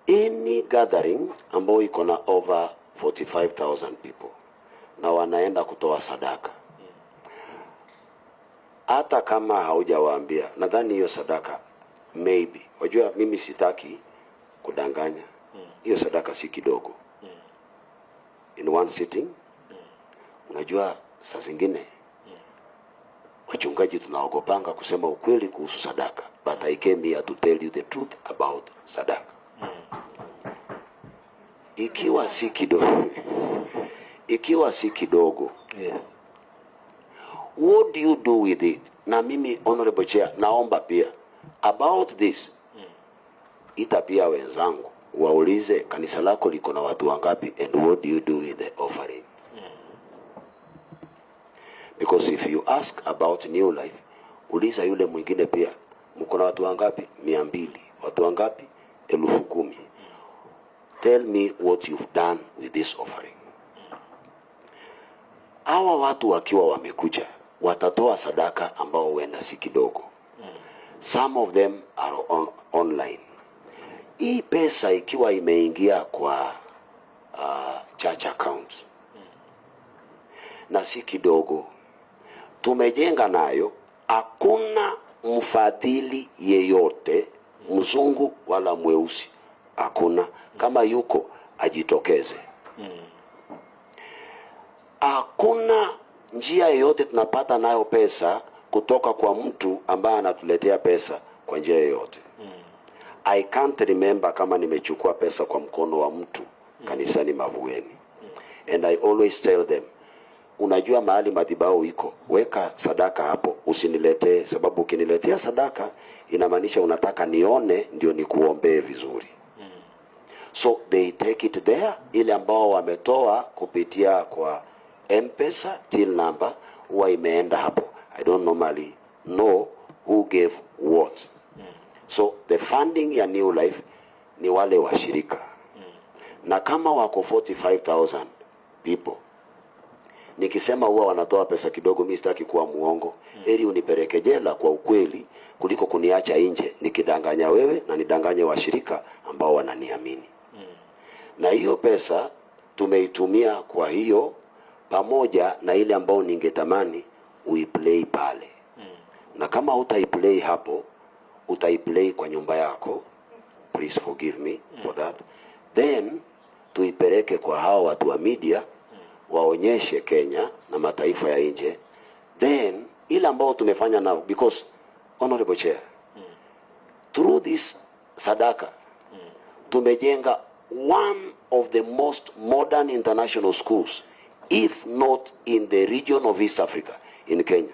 Any gathering ambayo iko na over 45,000 people na wanaenda kutoa sadaka, hata kama haujawaambia, nadhani hiyo sadaka maybe, wajua mimi sitaki kudanganya, hiyo sadaka si kidogo in one sitting. Unajua saa zingine wachungaji tunaogopanga kusema ukweli kuhusu sadaka, but I came here to tell you the truth about sadaka. Ikiwa si kidogo, ikiwa si kidogo, what do you do with it? Na mimi, Honorable Chair, naomba pia about this, ita pia wenzangu waulize, kanisa lako liko na watu wangapi and what do you do with the offering? Because if you ask about New Life, uliza yule mwingine pia, mko na watu wangapi? 200. Watu wangapi? 10,000. Tell me what you've done with this offering. Hawa watu wakiwa wamekuja watatoa sadaka ambao huenda si kidogo. Some of them are online. Hii pesa ikiwa imeingia kwa church account na si kidogo, tumejenga nayo, hakuna mfadhili yeyote mzungu wala mweusi, hakuna. Kama yuko, ajitokeze. Hakuna njia yoyote tunapata nayo pesa kutoka kwa mtu ambaye anatuletea pesa kwa njia yoyote. I can't remember kama nimechukua pesa kwa mkono wa mtu kanisani Mavueni. And I always tell them, unajua mahali madhabahu iko, weka sadaka hapo, usiniletee, sababu ukiniletea sadaka inamaanisha unataka nione ndio nikuombee vizuri. So they take it there, ile ambao wametoa kupitia kwa M-Pesa till number huwa imeenda hapo. I don't normally know who gave what. So the funding ya New Life ni wale washirika, na kama wako 45,000 people, nikisema huwa wanatoa pesa kidogo, mi sitaki kuwa muongo. Heri unipeleke jela kwa ukweli kuliko kuniacha nje nikidanganya wewe na nidanganye washirika ambao wananiamini. Na hiyo pesa tumeitumia kwa hiyo, pamoja na ile ambao ningetamani uiplay pale, na kama utaiplay hapo, utaiplay kwa nyumba yako, please forgive me for that, then tuipeleke kwa hawa watu wa media waonyeshe Kenya na mataifa ya nje, then ile ambao tumefanya nao, because, Honorable Chair, through this sadaka tumejenga one of the most modern international schools, if not in the region of East Africa, in Kenya,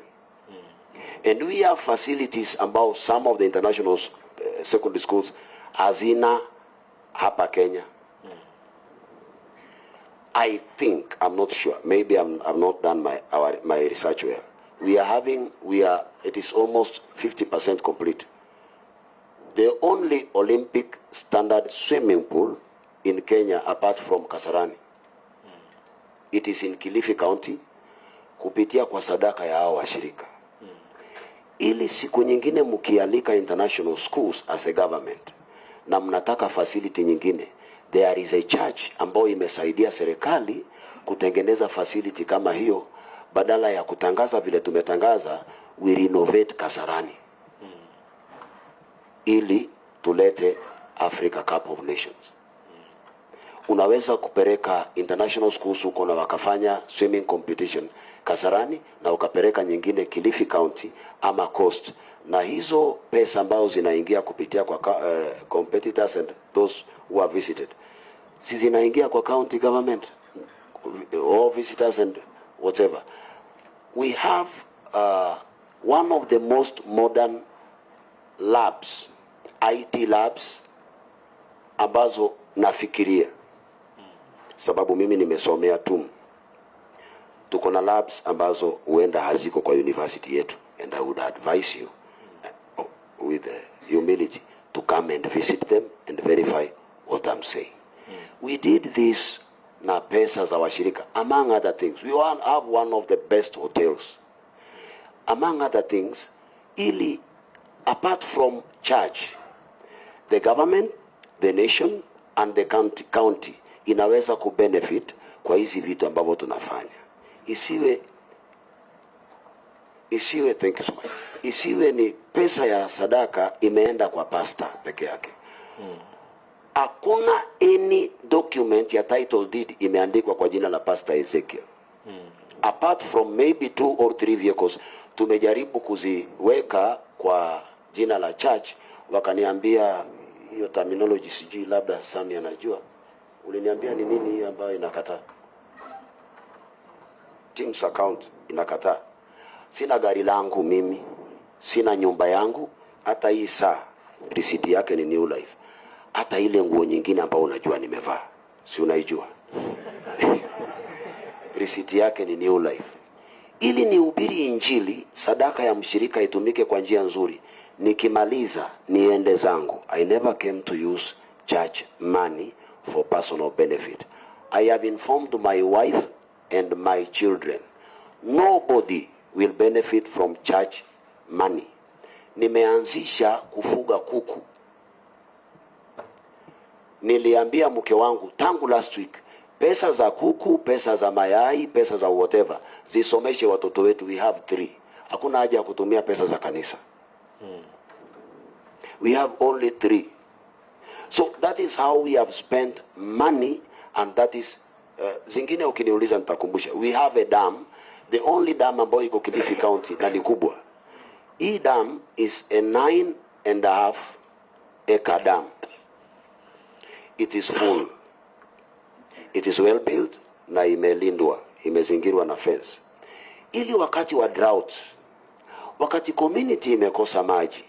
and we have facilities ambao some of the international secondary schools hazina hapa Kenya. I think, I'm not sure, maybe I've not done my research well. We are having, we are, it is almost 50% complete, the only Olympic standard swimming pool in Kenya apart from Kasarani. It is in Kilifi County kupitia kwa sadaka ya hao washirika. Ili siku nyingine mkialika international schools as a government na mnataka facility nyingine, there is a church ambayo imesaidia serikali kutengeneza facility kama hiyo. Badala ya kutangaza vile tumetangaza, we renovate Kasarani ili tulete Africa Cup of Nations. Unaweza kupeleka international schools huko na wakafanya swimming competition Kasarani na ukapeleka nyingine Kilifi County ama Coast, na hizo pesa ambazo zinaingia kupitia kwa competitors and those who are visited, si zinaingia kwa county government or visitors and whatever. We have one of the most modern labs, IT labs ambazo nafikiria, sababu mimi nimesomea TUM, tuko na labs ambazo huenda haziko kwa university yetu, and I would advise you with humility to come and visit them and verify what I'm saying. We did this na pesa za washirika, among other things. We have one of the best hotels, among other things, ili apart from church, the government, the nation and the county inaweza kubenefit kwa hizi vitu ambavyo tunafanya. Isiwe, thank you so much, isiwe ni pesa ya sadaka imeenda kwa pasta peke yake. Hakuna any document ya title deed imeandikwa kwa jina la Pastor Ezekiel, apart from maybe two or three vehicles tumejaribu kuziweka kwa jina la church, wakaniambia hiyo terminology sijui, labda Sami anajua. Uliniambia ni nini hiyo ambayo inakataa? Teams account inakataa. Sina gari langu mimi, sina nyumba yangu, hata hii saa risiti yake ni New Life. Hata ile nguo nyingine ambayo unajua nimevaa, si unaijua? Risiti yake ni New Life. Ili nihubiri Injili, sadaka ya mshirika itumike kwa njia nzuri. Nikimaliza niende zangu. I never came to use church money for personal benefit. I have informed my wife and my children. Nobody will benefit from church money. Nimeanzisha kufuga kuku. Niliambia mke wangu tangu last week, pesa za kuku, pesa za mayai, pesa za whatever zisomeshe watoto wetu. We have three. Hakuna haja ya kutumia pesa za kanisa. We have only three. So that is how we have spent money and that is zingine ukiniuliza nitakumbusha. We have a dam, the only dam ambayo iko Kilifi County na ni kubwa. Hii dam is a 9.5 acre dam. It is full. It is well built na imelindwa, imezingirwa na fence. Ili wakati wa drought, wakati community imekosa maji,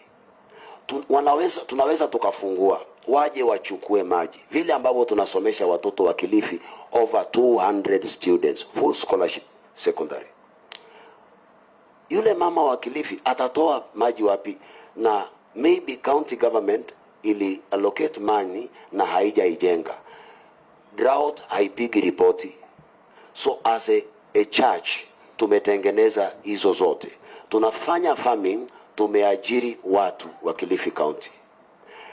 tunaweza tukafungua waje wachukue maji, vile ambavyo tunasomesha watoto wa Kilifi, over 200 students full scholarship secondary. Yule mama wa Kilifi atatoa maji wapi? Na maybe county government ili allocate money na haijaijenga. Drought haipigi ripoti. So as a church tumetengeneza hizo zote, tunafanya farming, tumeajiri watu wa Kilifi County.